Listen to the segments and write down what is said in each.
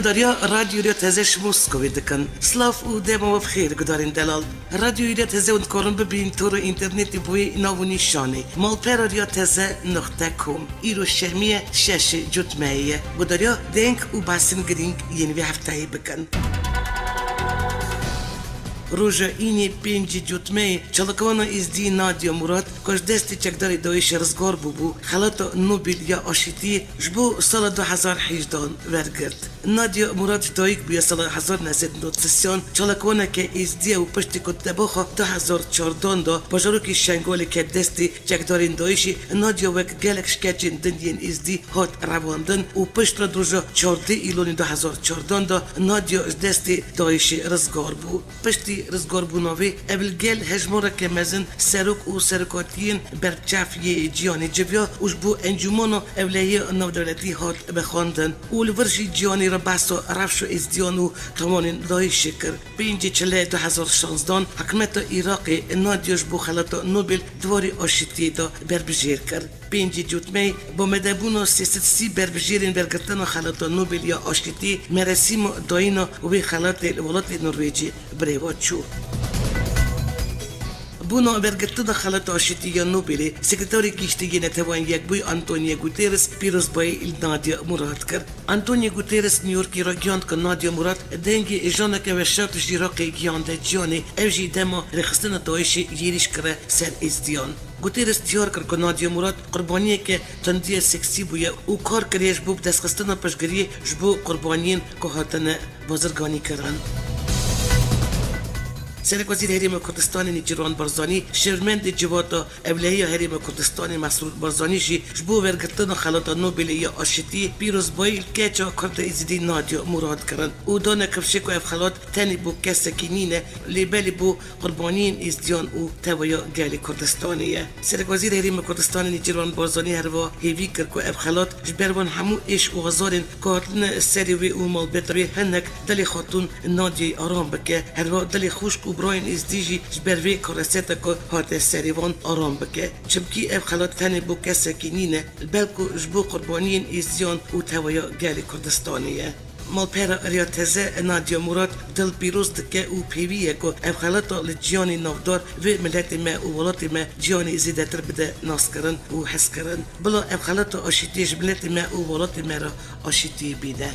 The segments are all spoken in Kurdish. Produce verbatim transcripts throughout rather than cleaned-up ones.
Guhdariya Radyo Rêya Teze ji Moskovê dikin. Silav û dema we bi xêr, gudarên delal. Radyo Rêya Teze hûn dikarin bibîn tora înternetê bi wê nav û nîşanê, malpera rêya teze nuqte com. Îro şemiyê şeşê Cotmeyê ye. Guhdariya deng û behsên girîng yên vê hefteyê bikin. Roja Înê pêncê Cotmeyê çalakvana Êzdî Nadia Murad, ku ji destê çekdarê DAIŞê rizgar bûbû, xelata Nobel ya Aşîtiyê ji bo sala du hezar hejdehan wergirt. Nadia Murad ji dayik bûye sala hezar neh sed û nod û sê, çalakvaneke Êzdî ye û piştî ku di tebaxa du hezar çardan de bajarokê Şengalê ket destê çekdarên DAIŞê, Nadia wek gelek ji keçên din yên Êzdî hat revandin û piştre di roja çardeh Îlonê du hezar çardan de Nadia ji destê DAIŞê rizgar bû. Piştî rizgarbûna wê, ev li gel hejmareke mezin serok û serokatiyên berbiçav yê cîhanê civiya û ji bo Encûmana Ewlehiya Navdewletî hat vexwendin û li vir jî cîhanê re behsa rewşa Êzdiyan û tawanên DAIŞê kir. Pêncê Çilê du hezar şanzdan hikûmeta Iraqê Nadia ji bo xelata Nobel di warê aşîtiyê de berbijêr kir. Pêncê Cotmeyê bi amadebûna sê sed sî berbijêrên wergirtina Xelata Nobel ya Aşîtî, merasîma dayîna wê xelatê li welatê Norwêcê bi rê ve çû. Bona wergirtina Xelata Aşîtî ya Nobelê, Sekreterê Giştî yê Netewên Yekbûyî Antonio Guterres pîrozbayî li Nadia Murad kir. Antonio Guterres New Yorkê ragihand ku Nadia Murad dengê janeke weşart ji Iraqê gihande cîhanê, ev jî dema rêxistina DAIŞê êrîş kire ser Êzdiyan. Guterres diyar kir ku Nadia Murad qurbaniyeke tundiya seksî bûye û kar kiriye ji bo bidestxistina piştgiriyê ji bo qurbaniyên ku hatine bazirganîkirin. Serekwezîr Herêma Kurdistanê Nêçîrvan Barzanî, şêwirmendê Civata Ewlehiya Herêma Kurdistanê Mesrûr Barzanî jî ji bo wergirtina Xelata Nobelê ya Aşitiyê pîrozbayî li keça Kurda Êzidî Nadia Murad kirin û dane kifşê ku ev xelat tenê bo kesekî nîne, lê belê bo qurbaniyên Êzdiyan û teveya gelê Kurdistanê ye. Serekwezîr Herêma Kurdistanê Nêçîrvan Barzanî herwiha hêvî kir ku ev xelat ji ber van hemû êş û azarên ku hatine serê wê û malbata wê hinek dilê Xatûn Nadiyeyê aram bike, herwiha dilê xwişk û birayên Êzdî jî ji ber vê kareseta ku hate serê van aram bike. Çimkî ev xelat tenê bo kesekî nîne, belku ji bo qurbaniyên Êzdiyan û teveya gelê Kurdistanê ye. Malpera Rêya Teze Nadia Murad dilpîroz dike û pêwî ye ku ev xelata li cîhanê navdar vê miletê me û welatê me cîhanê zêdetir bide naskirin û hezkirin. Bila ev xelata aşîtiyê ji miletê me û welatê me re aşîtiyê bîne.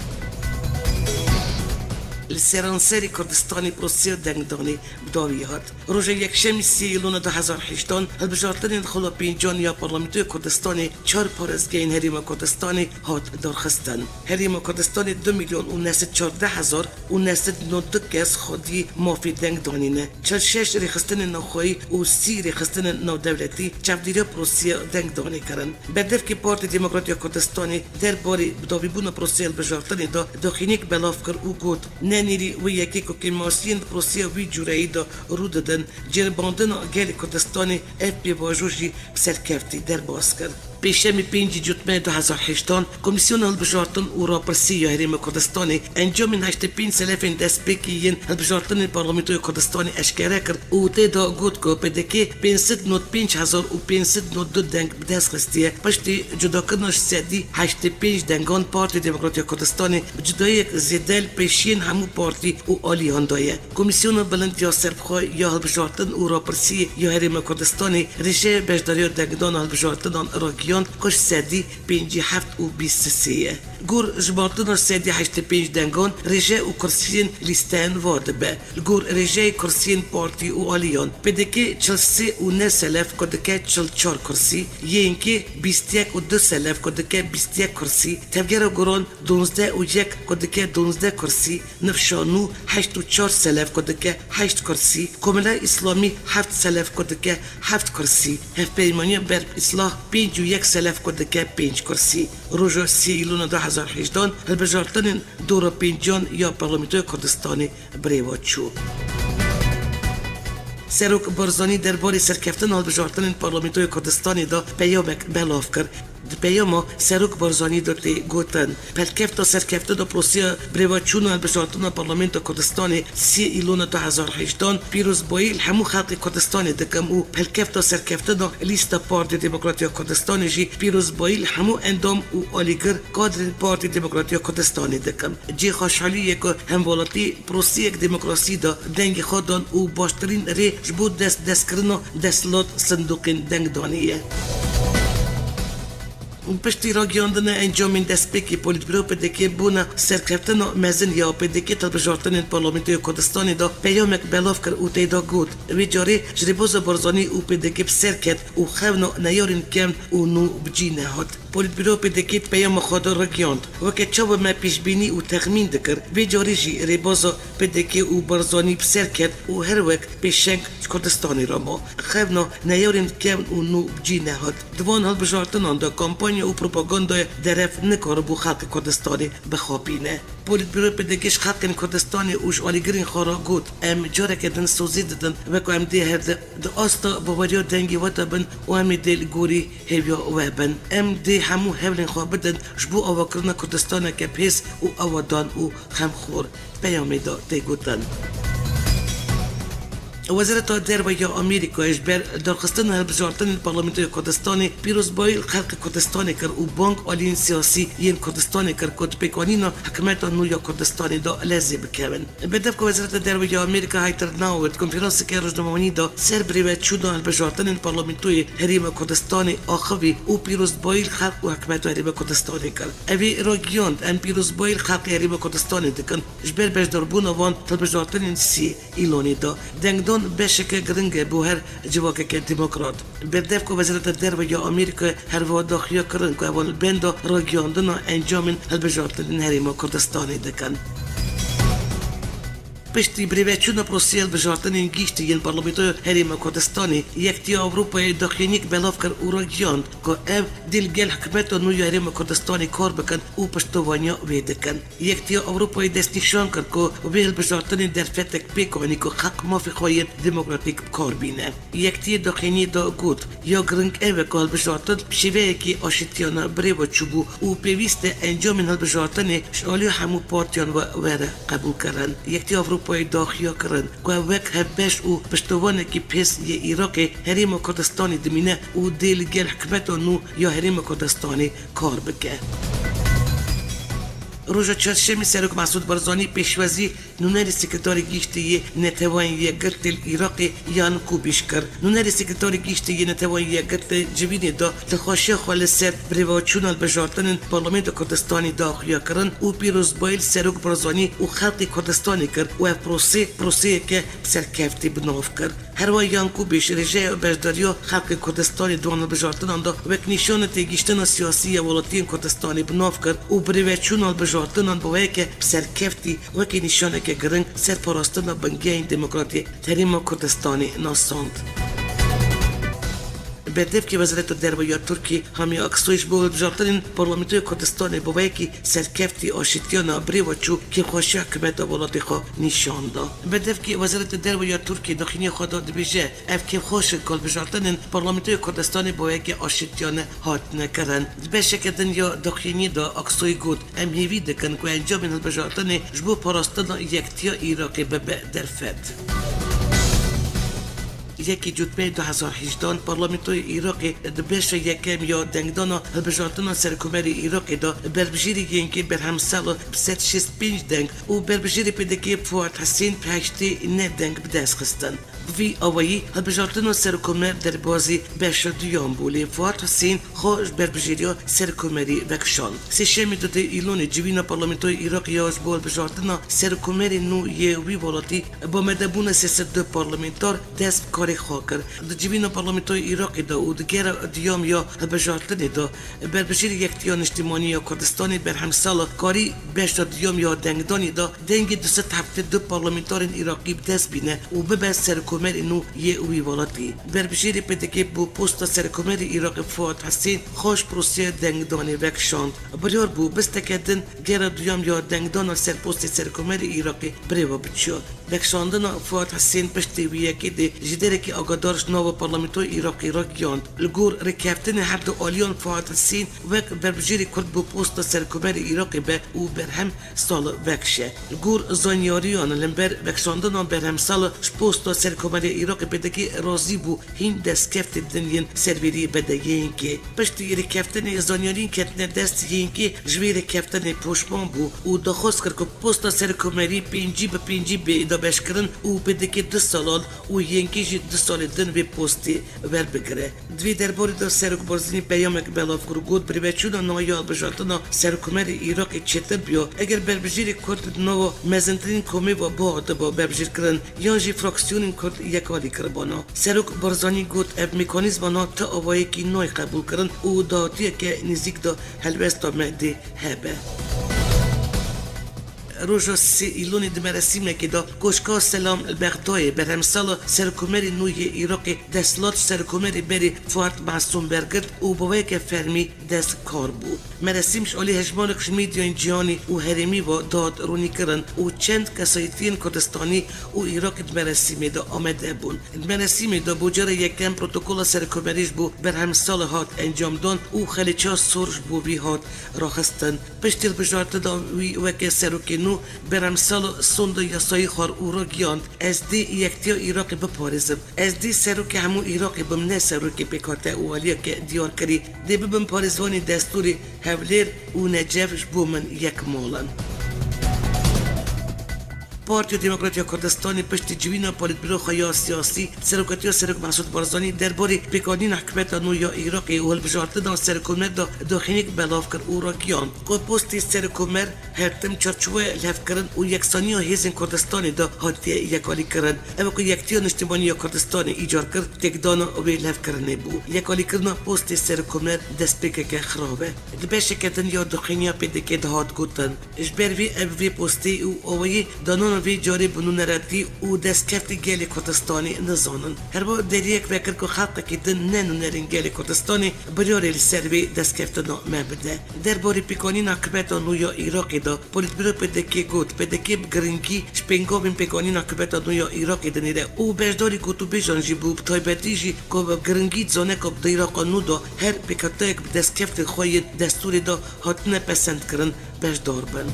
Li seranserê Kurdistanê proseya dengdanê bi dawî hat. Roja Yekşemî sê Îlona du hezar hejdehan hilbijartinên xwela pêncan ya Parlamentoya Kurdistanê çar parêzgehên Herêma Kurdistanê hat darxistin. Herêma Kurdistanê du milyon û neh sed çardeh hezar û neh sed nod du kes xwedî mafê dengdanê ne. Çil şeş rêxistinên navxweyî û sî rêxistinên navdewletî çavdêriya proseya dengdanê kirin. Berdevkê Partî Demokrat ya Kurdistanê derbarê bidawîbûna proseya hilbijartinê de daxuyaniyek belav kir û got, ne nêrî wê yekê ku kêmasiyên di proseya wî cûreyî de rû didin, ceribandina gelê Kurdistanê ev pêvajo jî bi serkeftî derbas kir. Pêşemê pêncî Cotmeyê du hezar hejdehan, Komîsyona Hilbijartin û Rapirsî ya Herêma Kurdistanê encamên heştê pênc selefên destpêkê yên hilbijartinên Parlamentoya Kurdistanê eşkere kir û tê de got ku P D K pênc sed nod pênc hezar û pênc sed nod du deng bi dest xistiye, piştî cudakirina ji sedî heştê pênc dengan Partî Demokrat ya Kurdistanê bi cudayiyek zêde li pêşiyên hemû partî û aliyan de ye. Komîsyona Bilind ya Serbixwe ya Hilbijartin û Rapirsiyê ya Herêma Kurdistanê rêjeya beşdariya dengdana hilbijartinan ragihand ku ji sedî pêncî heft û bîst sê ye. Gor jimartina sedî heştê pênc dengan rêje û kursiyên lîsteyan va dibe. Li gor rêjeyê kursiyên partî û aliyan, P D K çil sê û neh selef ku dike çil çar kursî, Y N K bîst yek û du selef ku dike bîst yek kursî, Tevgera Goran duwazdeh û yek ku dike duwazdeh kursî, Nifşa Nû heşt û çar selef ku dike heşt kursî, Komela Îslamî heft selef ku dike heft kursî, Hevpeymaniya Berb Îslah pênc û yek selef ku dike pênc kursî. Roja sê Îlona du hezar hejdehan hilbijartinên dora pêncan ya Parlamentoya Kurdistanê bi rê ve çû. Serok Barzanî derbarê serkeftina hilbijartinên Parlamentoya Kurdistanê de peyamek belav kir. Di peyama Serok Barzanî de tê gotin, pelkefta serkeftina proseya birêveçûna hilbijartina Parlamentoya Kurdistanê sê Îlona du hezar hejdeh pîroz bayî li hemû xelkê Kurdistanê dikim û pelkefta serkeftina lîsta Partî Demokratî ya Kurdistanê jî pîroz bayî li hemû endam û alîgir kadrên Partî Demokratî ya Kurdistanê dikim. Cihê xweşhalî ye ku hemwelatî proseyek demokrasî de dengê xwe dan û baştirîn rê ji bo dest destkirina desthilat sindoqên dengdanê ye. Piştî ragihiyandina encamên destpêkê Polîtbîro P D K bûna serkeftina mezin ya P D K di hilbijartinên Parlamentoya Kurdistanê de peyamek belav kir û tê de got, vê carê ji rêbaza Barzanî û P D K bi ser ket û xewna neyarên kevn û nû bi cî nehat. Polîtbîro P D K di peyama xwe de ragihand, weke çawa me pêşbînî û texmîn dikir, vê carê jî rêbaza P D K û Barzanî bi ser ket û her wek pêşeng ji Kurdistanê re ma. Xewna neyarên kevn û nû bi cî nehat. Di van hilbijartinan de kampanya û propagandaya derev nikaribû xelkê Kurdistanê bixapîne. Polîtbîro P D K ji xelkên Kurdistanê û ji alîgirên xwe re got, em careke din sozê didin, wek ku em dê her di, di asta baweriya dengê we de bin û em ê dê li gorî hêviya we bin. Em dê hemû hewlên xwe bidin ji bo avakirina Kurdistaneke bihêz û awadan û xemxor. Peyamê de tê gotin. Wezareta Derve ya Amerîkayê ji ber darxistina hilbijartinên Parlamentoya Kurdistanê pîrozbayî li xelkê Kurdistanê kir û bang aliyên siyasî yên Kurdistanê kir ku di pêkanîna hikûmeta nû ya Kurdistanê de lezê bikevin. Bi dev ku Wezareta Derve ya Amerîka Heather Nauert konferanseke rojnamevanî de ser birêveçûna hilbijartinên Parlamentoyê Herêma Kurdistanê axivî û pîrozbayî li xelk û hikûmeta Herêma Kurdistanê kir. Evî ragihand, em pîrozbayî li xelkê Herêma Kurdistanê dikin. Ji ber beşdarbûna wan di hilbijartinên sê Îlonê de, dengdan beşeke giring e bo her civakeke demokrat. Berdev ku Wezareta Derve ya Amerîkayê herwiha daxuya kirin ku ewan li benda ragihandina encamên hilbijartinên Herêma Kurdistanê dikin. Piştî birêveçûna proseya hilbijartinên giştî yên Parlamentoya Herêma Kurdistanê, Yekitiya Ewropayê daxuyaniyek belav kir û ragihand ku ew dê li gel hikûmeta nû ya Herêma Kurdistanê kar bikin û piştevaniya wê dikin. Yekitiya Ewropayê destnîşan kir ku wê hilbijartinê derfetek pêk anî ku xelk mafê xwe yên demokratîk bi kar bîne. Yekitiyê daxuyaniyê de got, ya giring ew e ku hilbijartin bi şêweyekî aşitiyane birêve çûbû û pêwîst e encamên hilbijartinê ji alî hemû partiyan ve were qebûlkirin. Yekitiya Ewropayê daxuya kirin ku ew wek hevbeş û piştevanekî pêz yê Iraqê Herêma Kurdistanê dimîne û dê li gel hikûmeta nû ya Herêma Kurdistanê kar bike. Roja Çarşemê Serok Mesûd Barzanî pêşwazî nûnerê Sekreterê Giştî yê Neteweyên Yekgirtî li Iraqê Yan Kubîş kir. Nûnerê Sekreterê Giştî yê Neteweyên Yekgirtî civînê de dilxweşiya xwe li ser birêveçûna hilbijartinên Parlamentoya Kurdistanê daxuya kirin û pîrozbayî li Serok Barzanî û xelkê Kurdistanê kir û ev prosê proseyeke bi serkeftî bi nav kir. Herwiha Yan Kubîş rêjeya beşdariya xelkê Kurdistanê di wan hilbijartinan de wek nîşana têgihiştina siyasî ya welatiyên Kurdistanê bi nav kir û birêveçûna hilbijartinan bi weke bi serkeftî wekî nîşaneke giring ser parastina bingehên demokratî Herêma Kurdistanê nasand. Berdevkê Wezareta Derve ya Tirkiyê Hami Aksoy ji bo hilbijartinên Parlamentoya Kurdistanê bi wekî serkeftî aşitiyana birêve çû kêmxweşiya hikûmeta welatê xwe nîşan da. Berdevkê Wezareta Derve ya Tirkiyê daxuyaniyê xwe de dibêje, ev kêmxweş e ku hilbijartinên Parlamentoya Kurdistanê bi wekî aşitiyane hatine kirin. Di beşeke din ya daxuyaniyê de Aksoy got, em hêvî dikin ku encamên hilbijartinê ji bo parastina yekitiya Iraqê bibe derfet. Yekê Cotmehê du hezar hejdeh Parlamentoya Iraqê di beşa yekem ya dengdana hilbijartina serokkomerê Iraqê de berbijêrê Y N K Berhem Salo bi sed şêst pênc deng û berbijêrê P D K Fuat Husên bi heştê neh deng bi dest xistin. Bi vî awayî hilbijartina serokkomer derbazî beşa duyan bû, lê Fuat Husên xwe ji berbijêriya serokkomerî vekişand. Sêşemê dudê Îlonê civîna Parlamentoya Iraqê ya ji bo hilbijartina serokkomerê nû yê wî welatî bi amadebûna sê sed du parlamenter dest bi karê xwe kir. Di civîna Parlamentoya Iraqê de û di gera duyam ya hilbijartinê de berbijêrê Yekitiya Niştimanî ya Kurdistanê Berhem Salo karî beşa duyam ya dengdanê de dengê du sed heftê du parlamenterên Iraqî bi dest bîne û bibe serokkomer Serokkomerê nû yê wî welatî. Berbijêrê P D K bo posta Serokkomerê Iraqê Fuat Hesên xwe ji proseya dengdanê vekişand. Biryar bû bisteke din gera duyem ya dengdana li ser postê Serokkomerê Iraqê birêve biçiya. Vekişandina Fuat Hesên piştî wî yekê dê ji derekî agadar ji nava Parlamentoya Iraqê re giyand. Li gor rêkeftinê her du aliyan Fuat Hesên wek berbijêrê Kurd bo posta Serokkomerê Iraqê be û berhem Salih vekişe. Li gor zanyariyan, li hember vekişandina Berhem Salih ji posta Serkomerê Iraqê P D K razî bû, hîn destkeftên din yên serveriyê bide Y N K. Piştî rêkeftinê zanyariyên ketine dest Y N K ji vê rêkeftinê poşman bû û daxwaz kir ku posta serkomerî pêncî bi pêncî bê dabeşkirin û P D K du salan û Y N K jî du salên din vê postê werbigire. Di vê derbarê de Serok Barzanî peyamek belav kir û got, birêveçûna nava ya hilbijartina Serokkomerê Iraqê çêtir biya eger berbijêrê Kurd di nava mezintirîn komê ve bihatibû berbijêrkirin yan jî fraksiyonên Kurd yekalî kiribana. Serok Barzanî got, ev mekanîzma niha ti avayekî nayê qebûlkirin û dahatiyeke nêzîk de helwesta me dê hebe. Roja sê Îlonê di merasîmekê de Koşka Selam li Bexdayê Berhem Salih Serokkomerê nû yê Iraqê desthilat ji Serokkomerê berê Fuat Masûm bergirt û bi veyeke fermî dest kar bû. Merasîm ji alî hejmarek ji medyayên cîhanî û herêmî ve dihat ronîkirin û çend kesayetiyên Kurdistanî û Iraqê di merasîmê de amade bûn. Di merasîmê de bo cara yekem protokola serokkomerî ji bo Berhem Salih hat encamdan û xalîça sor ji bo vî hat raxistin. Piştî hilbijartina wî weke serokê nû, Berhem Salih sonda yasayî xwar û ragihand, ez dê yektiya Iraqê biparêzim. Ez dê serokê hemû Iraqê bim, ne serokê pêkhate û aliyeke diyarkirî. Dê bibim parêzvanê destûrê. Hewlêr û Necef ji bo min yek mal in. Partiya Demokrat ya Kurdistanê piştî civîna polîtbîro xwe ya siyasî, serokatiya Serok Mesûd Barzanî derbarê pêkanîna hikûmeta nû ya Iraqê û hilbijartina Serokkomer de daxînek belav kir û ragihand ku postê Serokkomer her tim çarçoweya lihevkirin û yeksaniya hêzên Kurdistanê de hatiye yekalîkirin. Ew ku yektiya niştimanî ya Kurdistanê îcar kir, têkdana wê lihevkirinê bû. Yekalîkirina postê Serokkomer destpêkeke xirab e. Di beşeke din ya daxîniya P D K de hat gotin, ji ber vê ev vê postê û awayî danana vê carê bi nûneratî û destkeftê gelê Kurdistanê nizanin. Herwiha deriyek vekir ku xelkekî din ne nûnerên gelê Kurdistanê biryarê li ser vê destkeftina me bide. Derbarê pêkanîna hikûmeta nû ya Iraqê de polîtbîro P D K got, P D K bi giringî ji pêngavên pêkanîna hikûmeta nû ya Iraqê dinêre û beşdarî gotûbêjan jî bû, bi taybetî jî ku bi giringî dizane ku di Iraqa nû de her pêkhateyek bi destkeftên xwe yên destûrê de hatine pesendkirin beşdar bin.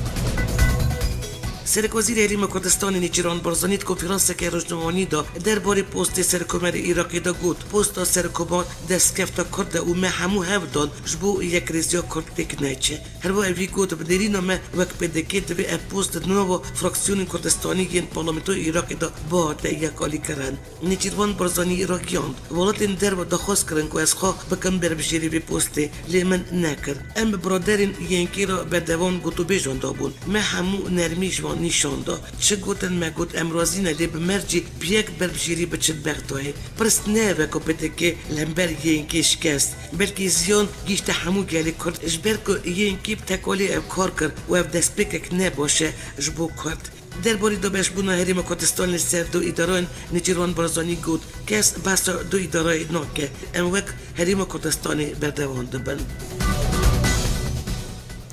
Serekwezîrê Herêma Kurdistanê Nêçîrvan Barzanî di konferanseke rojnamevanî de derbarê postê Serokkomerê Iraqê de got, posta Serokkomer destkefta Kurd e û me hemû hev dan ji bo yekrêziya Kurd têk neçe. Herwiha vî got, bi nêrîna me wek P D K divê ev post di nava fraksiyonên Kurdistanî yên Parlamentoya Iraqê de bihate yekalîkirin. Nêçîrvan Barzanî ragihand, welatên derve daxwaz kirin ku ez xwe bikim berbijêrê vê postê, lê min nekir. Em bi biraderên Y N K re berdewam gotûbêjan dabûn. Me hemû nermî ji wan nîşan da. Çi gotin me got, em razî ne, lê bi mercê bi yek berbijêrî biçin Bexdayê. Pirs ne ev e ku P D K li hember Y N K şikest, belkî ziyan gihîşte hemû gelê Kurd, ji ber ku Y N K bi tekalê ev kar kir û ev destpêkek ne baş e ji bo Kurd. Derbarê dabeşbûna Herêma Kurdistanê li ser du îdarayên Nêçîrvan Barzanî got, kes behsa du îdarayê nake. Em wek Herêma Kurdistanê berdewam dibin.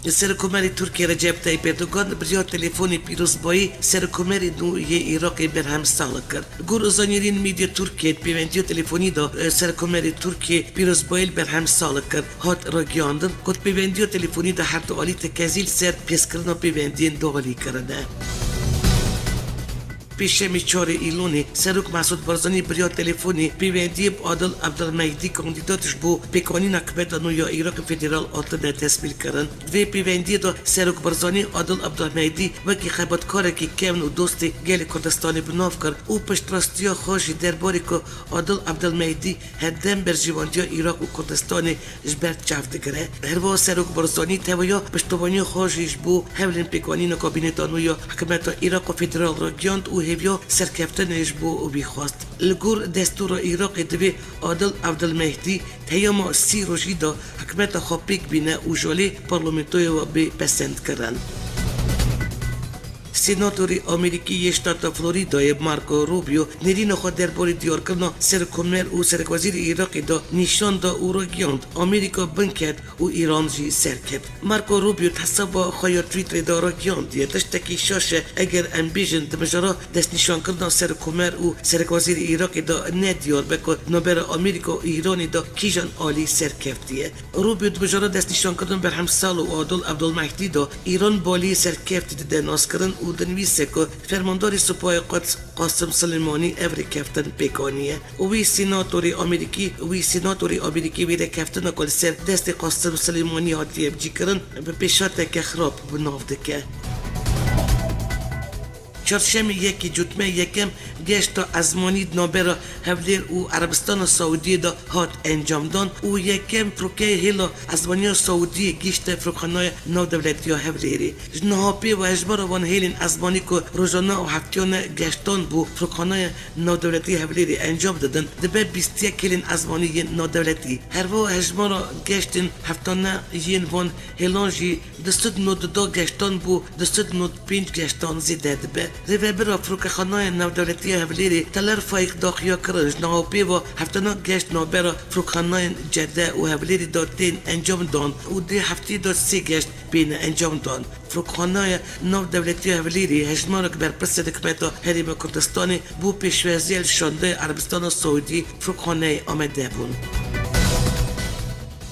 Serokkomarê Tirkiyê Recep Tayyip Erdogan bi riya telefonê pîrozbayî Serokkomerê nû yê Iraqê Berhem Salih kir. Li gor zanyariyên medya Tirkiyê, di pêvendiya telefonî de, e, Serokkomerê Tirkiyê pîrozbayî li Berhem Salih kir. Hat ragihandin ku di pêvendiya telefonî de her du alî tekezî li ser pêskirina pêvendiyên dualî kirine. Pêşemê çarê Îlonê Serok Mesûd Barzanî bi riya telefonê pêvendiyê bi Adil Abdulmehdî, kandîdat ji bo pêkanîna hikûmeta nû ya Iraqê Federal hatine tesmîlkirin. Di vê pêvendiyê de Serok Barzanî Adil Abdulmehdî wekî xebatkarekî kevn û dostê gelê Kurdistanê bi nav kir û piştrastiya xwe jî derbarê ku Adil Abdulmehdî herdem berjêwandiya Iraq û Kurdistanê ji ber çav digire. Herwiha Serok Barzanî tevahiya piştevaniya xwe jî ji bo hewlên pêkanîna kabîneta nû ya hikûmeta Iraq û Federal ragihand û hêviya serkeftinê ji bo wî xwest. Li gor destûra Iraqê divê Adil Abdulmehdî di heyama sî rojî de hikûmeta xwe pêk bîne û ji alî parlamentoyê ve bê pesendkirin. Senatorê Amerîkî yê ştata Floridayê Marco Rubio nêrîna xwe derbarê diyarkirina serokkomer û serokwezîrê Iraqê de nîşan da û ragihand, Amerîka bin ket û Îran jî ser ket. Marco Rubio di hesaba xwe ya Twitterê de ragihandiye, tiştekî şaş e eger em bêjin di mijara destnîşankirina serokkomer û serokwezîrê Iraqê de ne diyar be ku di navbera Amerîka û Îranê de kîjan alî serkeftiye. Rubio di mijara destnîşankirin Berhem Salo û Adil Abdulmehdî de Îran balî serkeftî dide naskirin û dinivîse ku fermandarê Supayê Quds Qasim Silêmanî ev rêkeftin pêk aniye. Wî senatorê Amerîkî, wî senatorê Amerîkî wê rêkeftina ku li ser destê Qasim Silêmanî hatiye bicîkirin, bi pêşhateke xirab bi nav dike. Çarşemê yekê Cotmehê yekem geşta ezmanî di navbera Hevlêr û Erebistana Saûdiyê de hat encamdan û yekem firokeyê hêla ezmaniya Saûdiyê gihîşte firokxanaya navdewletî ya Hevlêrê. Ji niha pê ve hejmara van hêlên ezmanî ku rojane û heftiyane geştan bo firokxanaya navdewletî Hevlêrê encam didin, dibe bîst yek hêlên ezmanî yên navdewletî. Herwiha hejmara geştên heftane yên van hêlan jî du sed û nod û du geştan bo du sed û nod û pênc geştan zêde dibe. Rêvebira Firokexanaya Navdewletî ya Hevlêrê Teler Faîq daxuya kirin, ji niha pê ve heftana geşt navbera firokxanayên Cede û Hevlêrê de tên encam dan û di hefteyê de sê geşt bêne encam dan. Firokxanaya Navdewletî ya Hevlêrê hejmarek berpirsên Hikûmeta Herêma Kurdistanê bo pêşwaziya li şandeya Erebistana Saûdî firokxaneyê amade bûn.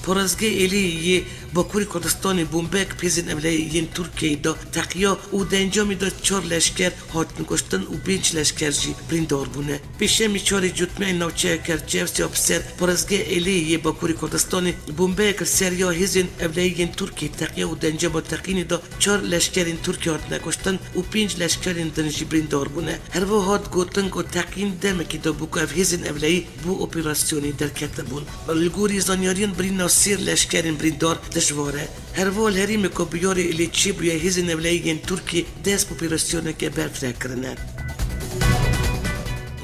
Parêzgeha Êlihê yê Bakurê Kurdistanê bombeyek bi hêzên ewlehiyê yên Tirkiyeyê de teqiya û di encamê de çar leşker hatin kuştin û pênc leşker jî birîndar bûne. Pêşemî çarê Cotmehê navçeya Kerçew siyah bi ser parêzgeha Êlihê yê Bakurê Kurdistanê bombeyek li ser ya hêzên ewlehiyê yên Tirkiyê teqiya û di encama teqînê de çar leşkerên Tirkiyê hatine kuştin û pênc leşkerên din jî birîndar bûne. Herwiha hat gotin ku teqîn demekê de bû ku ev hêzên ewlehî bo operasyonê derketibûn. Li gorî zanyariyên birîna sê leşkerên birîndar dijwar e. Herwiha li herêmê ku biyarê lê çêbûye hêzên ewlehî yên Tirkiyê dest bi operasyoneke berfireh kirine.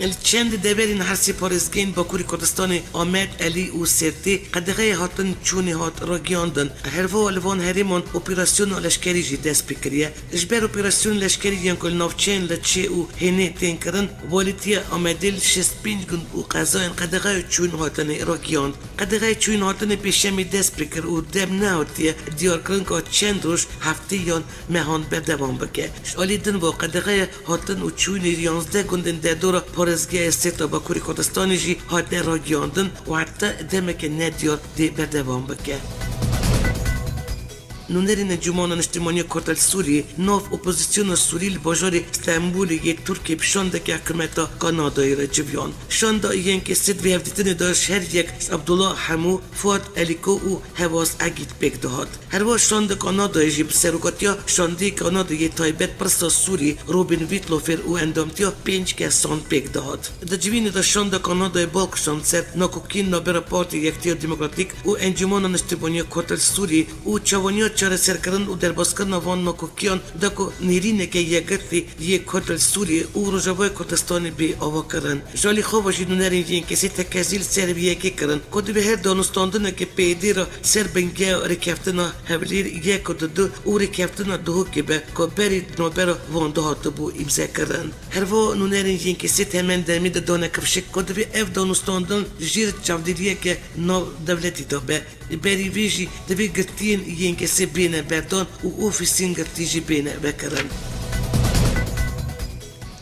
Li çend deverên her sê parêzgehên Bakurê Kurdistanê, Amed, Elî û Sêrtê qedexeyê hatin çûnê hat ragihandin. Herwiha li van herêman operasyona leşkerî jî dest pê kiriye. Ji ber operasyonên leşkerî yên ku li navçeyên Liçê û Hênê tên kirin, Walîtiya Amedê li şêst pênc gund û qezayên qedexeya çûn hatinê ragihand. Qedexeya çûn hatinê pêşemê dest pê kir û dem nehatiye diyarkirin ka çend roj, heftê yan mehan berdewam bike. Ji alî din ve qedexeya hatin û çûnê li yanzdeh gundên derdora parêzgeha Sêrta Bakurê Kurdistanê jî hatine ragihandin û heta demeke nediyar dê berdewam bike. Nûnerên Encûmena Niştimanî ya Kurd li Sûriyê nav opozisyona Sûrî li bajarê Stenbolê yê Tirkiyê bi şandeke hikûmeta Kanadayê re civiyan. Şanda Y N K'ê di vê hevdîtinê de ji her yek Abdullah Hemû, Fuat Elîko û Hevas Egîd pêk dihat. Herwiha şanda Kanadayê jî bi serokatiya şandeyê Kanadayê yê taybet pirsa Sûrî Robin Witloffer û endamtiya pênc kesan pêk dihat. Di civînê de şanda Kanadayê bal kişand ser nakokiyên navbera Partiya Yekitiya Demokratîk û Encûmena Niştimanî ya Kurd li Sûriyê û çavaniya çareserkirin û derbaskirina van nakokiyan da ku nêrîneke yekgirtî yê Kurd li Sûriyê û Rojavayê Kurdistanê bê avakirin. Ji alî xwe ve jî nûnerên Y N K'ê tekezî li ser vê yekê kirin ku divê her danûstandineke pêdê re ser bingeha rêkeftina Hewlêr yek û du û rêkeftina Duhokê be ku berî di navbera van de hatibû îmzekirin. Herwiha nûnerên Y N K'ê temen demê de dane kifşek ku divê ev danûstandin jêr çavdêriyeke navdewletî de be. Berî vê jî divê girtiyên Y N K'ê bêne berdan û ofîsên girtî jî bêne vekirin.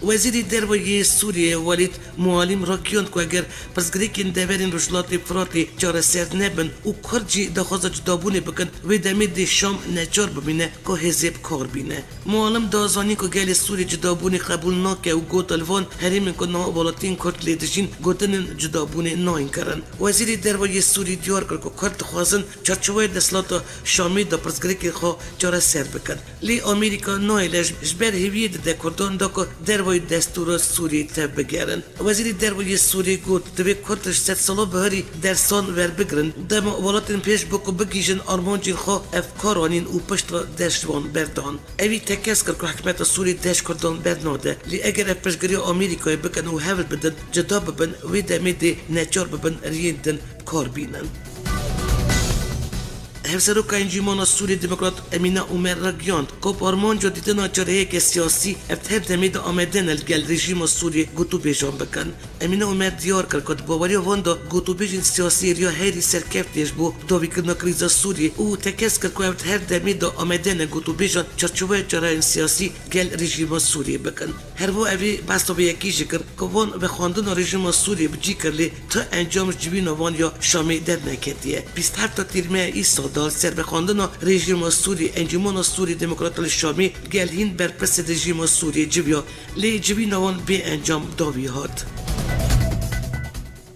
Wezîrê Derve yê Sûriyê Welîd Mualîm rakiyand ku eger pirsgirêkên deverên Rojhilatê Firatê çareser nebin û Kurd jî daxwaza cudabûnê bikin, wê demê dê Şam neçar bimîne ku hêzê bi kar bîne. Muallim da zanîn ku gelê Sûrî cudabûnê qebûl nake û got, li van herêmên ku niha welatiyên Kurd lê dijîn, gotinên cudabûnê nayên kirin. Wezîrê Derve yê Sûrî diyar kir ku Kurd dixwazin çarçoveyê desthilata Şamê de pirsgirêkên xwe çareser bikin. Lê Amerîka nahêle ji, ji ber hêviyê dide Kurdan da ku derveyî destûra Sûriyê tevbigerin. Wezîrê Derve yê Sûrî got, divê Kurd ji sedsala biharî dersan werbigirin. Dema welatên pêş bo ku bigihîjin armancên xwe ev kar anîn û pişt re dest ji wan berdan. Ewî tekez kir ku hikûmeta Sûrî dest Kurdan bernade. Lê eger ev piştgiriya Amerîkayê bikin û hewl bidin cuda bibin, wê demê dê neçar bibin riyên din kar bînin. Hevseroka Encûmena Sûriyê Demokrat Emîne Umer ragihand ku bi armanca dîtina çareyeke siyasî ev di her demê de amade ne li gel rejîma Sûriyê gotûbêjan bikin. Emîne Umer diyar kir ku di baweriya wan de gotûbêjên siyasî riya herî serkeftî ye ji bo dawîkirina krîza Sûriyê û tekez kir ku ev di her demê de amade ne gotûbêjan çarçoveya çareyên siyasî gel rejîma Sûriyê bikin. Her wiha evî behsa vê yekê jî kir ku van vexwendina rejîma Sûriyê bi cî kir, lê tu encam ji civîna wan ya Şamê derneketiye. Bîst heft Tîrmeya îsal de li ser vexwendina rejîma Sûrî, Encûmena Sûrî Demokrat li Şamê gel hîn berpirsê rejîma Sûriyê civiya, lê civîna wan bê encam dawî hat.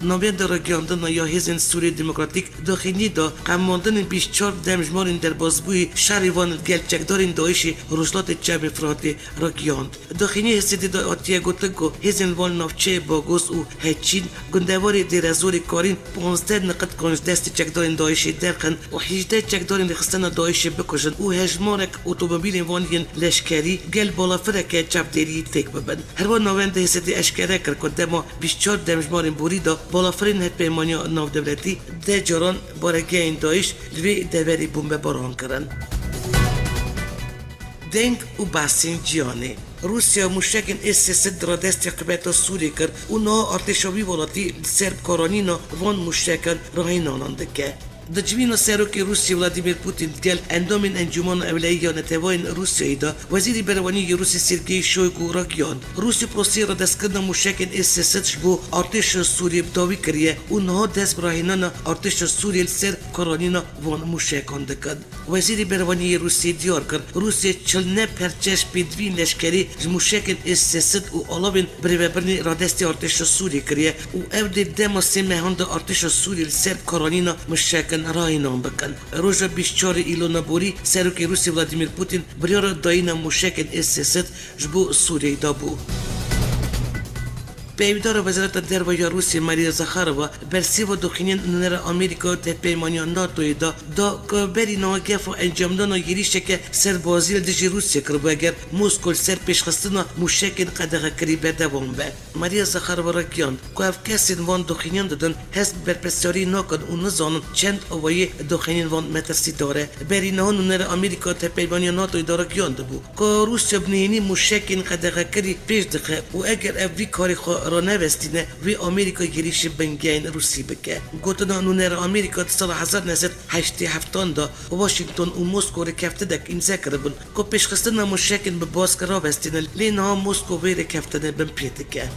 Navenda ragihandina ya Hêzên Sûriyê Demokratîk daxînî da qemandinên bîst çar demjmarên derbasbûyî şerê wan li gel çekdarên DAIŞê Rojhilatê Çemê Firatê ragihand. Daxînî Hêsedê de hatiye gotin ku hêzên li van navçeyê Bagos û Heçîn, gundewarê Dêrezorê Karîn, panzdeh niqitkan ji destê çekdarên DAIŞê derxin û hejdeh çekdarên rêxistina DAIŞê bikujin û hejmarek otomobîlên wan yên leşkerî gel balafireke çavdêrî têk bibin. Herwiha navenda Hêsedê eşkere kir ku dema bîst çar demjmarên borî de balafirên hevpeymaniya navdewletî deh caran baregehên DAIŞ li vê deverê bombebaran kirin. Deng û behsên cîhanê. Rûsya mûşekên S sê sed di radestê hikûmeta Sûriyê kir û niha artêşa wî welatî li ser karanîna van mûşekan rahînanan dike. Di civîna Serokê Rûsya Vladimir Putin digel endamên Encûmena Ewleyî ya Neteweyên Rûsyayê de, Wezîrê Berevanî yê Rûsya Sergey Shoygu ragihand, Rûsya proseyê radestkirina mûşekên S sê sed ji bo artêşa Sûriyê bi dawî kiriye û niha dest bi rahînana artêşa Sûriyê li ser karanîna van mûşekan dikin. Wezîrê Berevanî yê Rûsiyê diyar kir, Rûsya çil neh perçe ji pêdiviyên leşkerî ji mûşekên S sê sed û alavên birêvebirinê radestî artêşa Sûriyê kiriye û ew dê dema sê mehan de artêşa Sûriyê li ser karanîna mûşekan rahînan bikin. Roja bîst çar Îlona borî Serokê Rûsya Vladimir Putin biryara dayîna mûşekên S sê sed ji bo Sûriyeyê dabû. Peyvdara Wezareta Derve ya Rûsya Maria Zakharova bersîva doxînên nûnera Amerîka di hevpeymaniya NATOyê de da ku berî niha gefa encamdana yêrîşeke serbazî li dijî Rûsya kiribû eger Moskow li ser pêşxistina mûşekên qedexekirî berdewam be. Maria Zakharova ragihand ku ev kesên van doxîniyan didin hest bi berpirsyariyê nakin û nizanin çend awayî doxînên van metirsîdar e. Berî niha nûnera Amerîka di hevpeymaniya NATOyê de ragihandibû ku Rûsya bi nihênî mûşekên qedexekirî pêş dixe û eger ev vî karê xwe ranevestîne, wê Amerîka yêrîşî bingehên Rûsî bike. Gotina nûnera Amerîka di sala hezar neh sed heştê heftan de Washington û Moskow rêkeftinek îmze kiribûn ku pêşxistina mûşekên bi bask rawestîne, lê niha Moskow vê rêkeftinê binpê dike.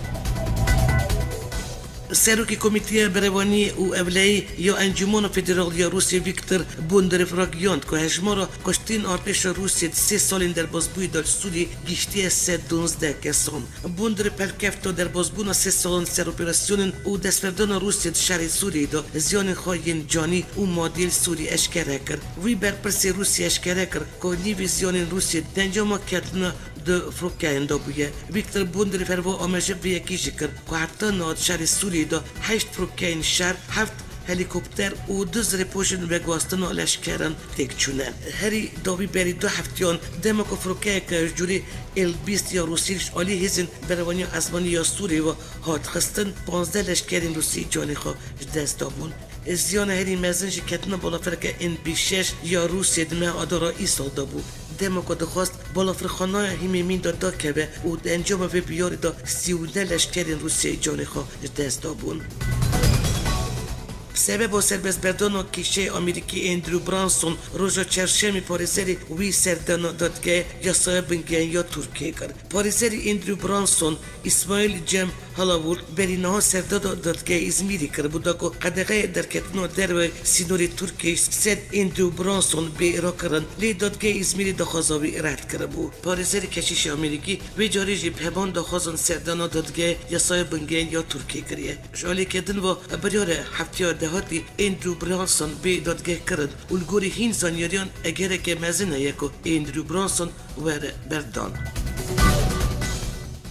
Serokê Komîteya Berevanî û Ewleyî ya Encûmena Federal ya Rûsya Viktor Bondarev ragihand ku hejmara kuştên artêşa Rûsya di sê salên derbasbûyî de li Sûriyê gihîştiye sed duwazdeh kesan. Bondarev helkefta derbasbûna sê salan ser operasyonên û destpêvdana Rûsya di şerê Sûriyê de ziyanên xwe yên canî û madî li Sûriyê eşkere kir. Wî berpirsê Rûsya eşkere kir ku nîvê ziyanên Rûsya di encama ketina di firokeyan de bûye. Viktor Bondarev herwiha amaje vê yekê jî kir ku heta niha di şerê Sûriyê de heşt firokeyên şer, heft helîkopter û du zirêpoşên veguhastina leşkeran têk çûne. Herî dawî berî du heftiyan dema ku firokeyeke ji cûrê Îl bîst ya Rûsî ji alî hêzên berevaniya esmanî ya Sûriyê ve hat xistin, panzdeh leşkerên Rûsî canê xwe ji dest dabûn. Ziyana herî mezin jî ketina balafireke N B şeş ya Rûsiyê di meha Adara îsal de bû. Dema ku dixwest balafirxaneya Himêmîn de dakeve û di encama vê biyarî de sî û neh leşkerên Rûsiyê canê xwe ji dest dabûn. Sebeba serbestberdana kêşeyê Amerîkî Andrew Branson roja çarşemê parêzerê wî serdana dadgehê yasaya bingehîn ya Tirkiyê kir. Parêzerê Andrew Branson, Îsmaîl Cem Halavur berî niha serdana dadgehê Îzmîrê kiribû da ku qedexeya derketina derve sînorê Tirkiyê ser Andrew Branson bê rakirin, lê dadgehê Îzmîrê daxwaza wî red kiribû. Parêzerê keşîşê Amerîkî vê carê jî bi heman daxwazan serdana dadgehê yasaya bingehîn ya Tirkiyê kiriye. Ji aliyeke din ve biryara hefteya dehatî Andrew Branson bê dadgeh kirin û li gorî hîn zanyariyan egereke mezin heye ku Andrew Branson were berdan.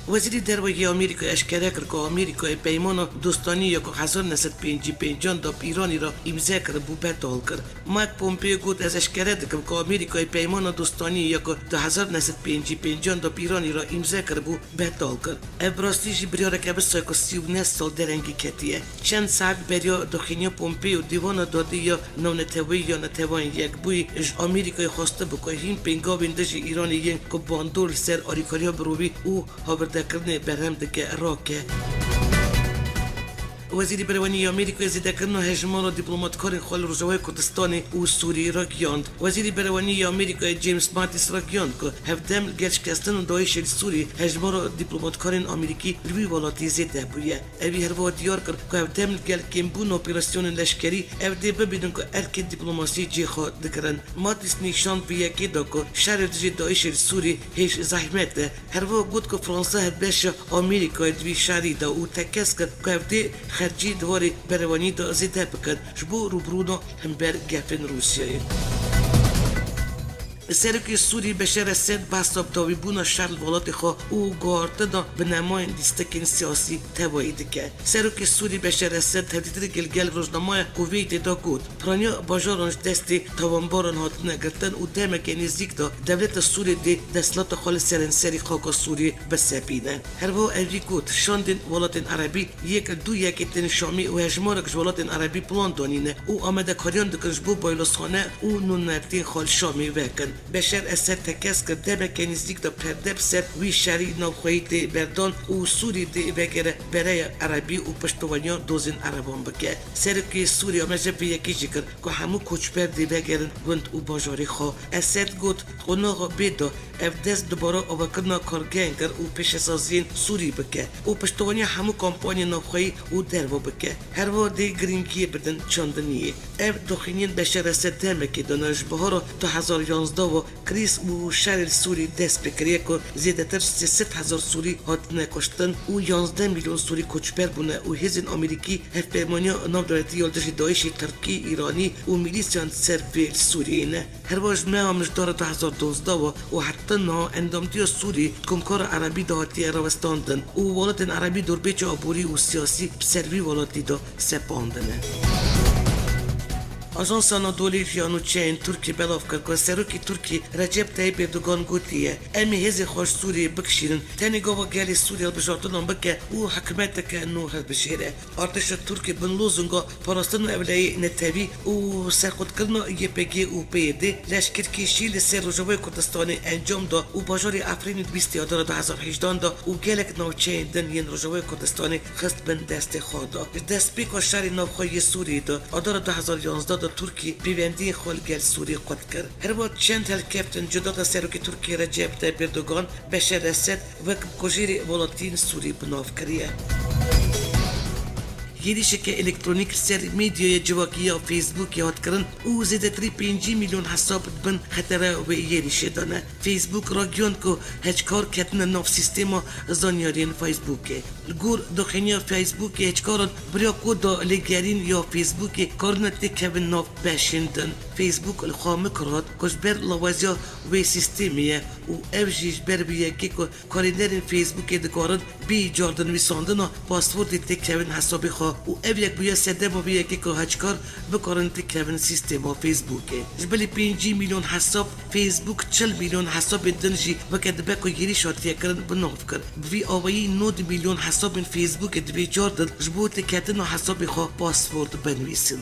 Wezîrê Derve yê Amerîkayê eşkere kir ku Amerîkayê peymana dostanî ya ku hezar neh sed pêncî pêncan de bi Îranê re îmze kiribû betal kir. Mike Pompeo got, "Ez eşkere dikim ku Amerîkayê peymana dostanî ya ku di hezar neh sed pêncî pêncan de bi Îranê re îmze kiribû betal kir. Ev bi rastî jî biryareke wisa ku sî û neh sal derengî ketiye." Çend saet beriya daxîniya Pompeo, Dîwana Dadê ya Navneteweyî ya Neteweyên Yekbûyî ji Amerîkayê xwestibû ku hîn pêngavên dijî Îranê yên ku bandor li ser alîkariya mirovî û hawirdekirinê berhem dike rake. Wezîrê Berewenî yê Amerîkayê zêdekirina hejmara dîplomatkarên xwe li Rojavayê Kurdistanê û Sûriyê ragihand. Wezîrê Berewenî yê Amerîkayê James Mattis ragihand ku hevdem li gel şikestina DAIŞê li Sûriyê hejmara dîplomatkarên Amerîkî li wî welatî zêde bûye. Ewî herwiha diyar kir ku hevdem li gel kêmbûna operasyonên leşkerî ev dê bibînin ku erkên dîplomasî cê xwe digirin. Mattis nîşan vê yekê da ku şerê dijî DAIŞê li Sûriyê hêj zehmet e. Herwiha got ku Fransa hevbeşa Amerîkayê di vî şerî de û tekez kir ku ev dê xercî di warê berewanî de zêde bikin ji bo rûbirûna hember gefên Rûsyayê. Serokê Sûrî Beşar Esed behsa bi dawîbûna şer li welatê xwe û guhartina binemayên lîstikên siyasî tevayî dike. Serokê Sûrî Beşar Esed hevdîtirê gel rojnameya Kuweytê de got, Piraniya bajaran ji destê tawanbaran hatine girtin û demeke nêzîk de dewleta Sûriyê dê desthilata xwe li seranserî xaka Sûriyê bisepîne. Herwiha ewî got, şandên welatên Erebî yek li dû yekê tên Şamê û hejmarek ji welatên Erebî plan danîne û amadekariyan dikin ji bo baylosxane û nûnertiyên xwe li Şamê vekin. Beşar Esed tekez kir demeke nêzîk de perde bi ser wî şerî navxweyî tê berdan û Sûrî dê vegere bereya Erebî û piştevaniya dozên Ereban bike. Serokê Sûrî amaje vê yekê jî kir ku hemû koçber dê vegerin gund û bajarê xwe. Esed got, qonaxa bê de ev dest dubare avakirina kargehên kir û pêşesaziyên Sûrî bike û piştevaniya hemû kampanyên navxweyî û derve bike. Herwiha dê girîngiyê bidin çandiniyê. Ev daxîniyên Beşar Esed demekê de ne, ji bihara du hezar yanzdeh ve krîz û şerê li Sûrî dest pê kiriye ku zêdetir ji sê sed hezar Sûrî hatine kuştin û yanzdeh milyon Sûrî koçber bûne û hêzên Amerîkî hevpeymaniya navdewletî ya li dijî DAIŞê, Tirkî, Îranî û milîsyan di ser vê li Sûriyê ne. Herwiha ji meha Mijdara du hezar duwazdeh ve û heta niha endamtiya Sûrî di Komkara Erebî de hatiye rawestandin û welatên Erebî dorpêça aborî û siyasî bi ser vî welatî de sepandine. Ajansa Anadolî ya nûçeyên Tirkî belav kir ku Serokê Tirkî Recep Tayyip Erdogan gotiye, Em ê hêzên xwe ji Sûriyê bikişînin, tenê gava gelê Sûrî hilbijartinan bike û hikûmeteke nû hilbijêre. Artêşa Tirkî bin lozunga parastina ewleyê netewî û serxwedkirina Y P G û P Y D leşkerkêşî li ser Rojavayê Kurdistanê encam da û bajarê Efrînê di bîstê Adara du hezar hejdan de û gelek navçeyên din yên Rojavayê Kurdistanê xist bin destê xwe de. Ji destpêka şerê navxwe yê Sûriyê de, Adara du hezar yanzdeh de Tirkî pêwendiyên xwe li gel Sûriyê qut kir. Herwiha çend helkeftin cuda de Serokê Tirkiyê Recep Tayyip Erdogan Beşar Esed wek bikujêrê welatiyên Sûrî bi nav kiriye. Êrîşeke elektronîk li ser medyaya civakî ya Facebookê hat kirin û zêdetirî pêncî milyon hesab di bin xetera wê êrîşê de ne. Facebook ragihand ku heçkar ketine nav sîstema zanyariyên Facebookê. Li gor daxîniya Facebookê, heçkaran bi riya koda lêgerîn ya Facebookê karine têkevin nav beşên din. Facebook li xwe mikir hat ku ji ber laweziya wê sîstemê ye û ev jî ji ber vê yekê ku karînerên Facebookê dikarin bêyî cardin nivîsandina passwordê têkevin hesabê xwe û ev yek bûye sedema vê yekê ku heçkar bikarin têkevin sîstema Facebookê. Ji bilî pêncî milyon hesab, Facebook çil milyon hesabên din jî weke dibe ku êrîş hatiye kirin bi nav kir. Bi vî awayî nod milyon hesabên Facebookê divê cardin ji bo têketina hesabê xwe password binivîsin.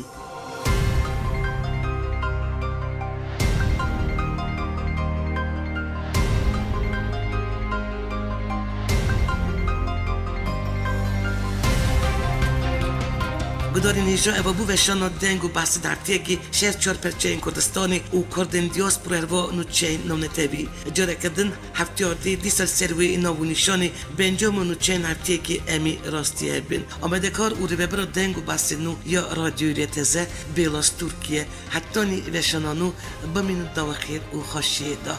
Gudarên hêja, eva bû veşana deng û behsên heftiyekî şer çar perçeyên Kurdistanê û Kurdên diaspora herva nûçeyên navnetewî. Careke din heftiya dê dîsa li ser wê nav û nîşanê bi encama nûçeyên heftiyekê em ê rastî hev bên. Amadekar û rêvebira deng û behsên nû ya Radyoyê Teze, Bêla Stûrkiye. Hetanî veşana nû, bimînin dawa xêr û xweşiyê de.